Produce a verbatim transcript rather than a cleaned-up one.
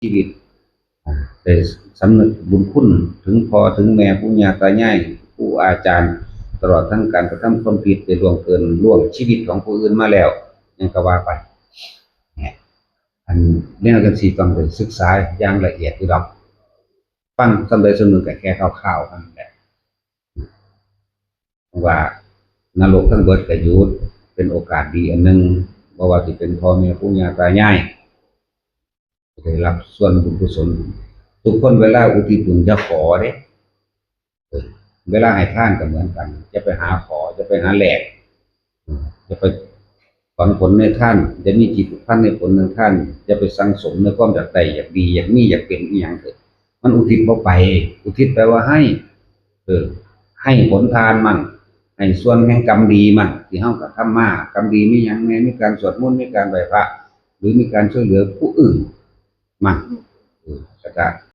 ชีวิต ได้สำนึกบุญคุณถึงพ่อถึงแม่ปู่ย่าตายายครูอาจารย์ ตลอดทั้งการกระทำความผิดได้ล่วงเกินล่วงชีวิตของผู้อื่นมาแล้ว ยังก็ว่าไป เนี่ย อันแนวจังซี่ต้องได้ศึกษาอย่างละเอียดอยู่ดอก ฟังส่ำใดส่ำหนึ่งก็แค่คร่าวๆเท่านั้นแหละว่านรกทั้งเบิดก็อยู่ เป็นโอกาสดีอันหนึ่ง บ่ว่าสิเป็นพ่อแม่ปู่ย่าตายาย ได้รับส่วนบุญกุศล ทุกคนเวลาอุทิศบุญอย่าขอเด้ เวลาให้ทานก็เหมือนกัน จะไปหาขอ จะไปหาแลก จะไปหวังผลในทาน จะมีจิตผูกพันในผลในทาน จะไปสั่งสมในความอยากได้ อยากดี อยากมี อยากเป็นอีหยังเถอะ มันอุทิศบ่ไป อุทิศแปลว่าให้ เออ ให้ผลทานมั่ง ให้ส่วนแห่งกรรมดีมั่ง ที่เฮากระทำมา กรรมดีมีหยังแน่ มีการสวดมนต์ มีการไหว้พระ หรือมีการช่วยเหลือผู้อื่นมั่ง เออ แล้วก็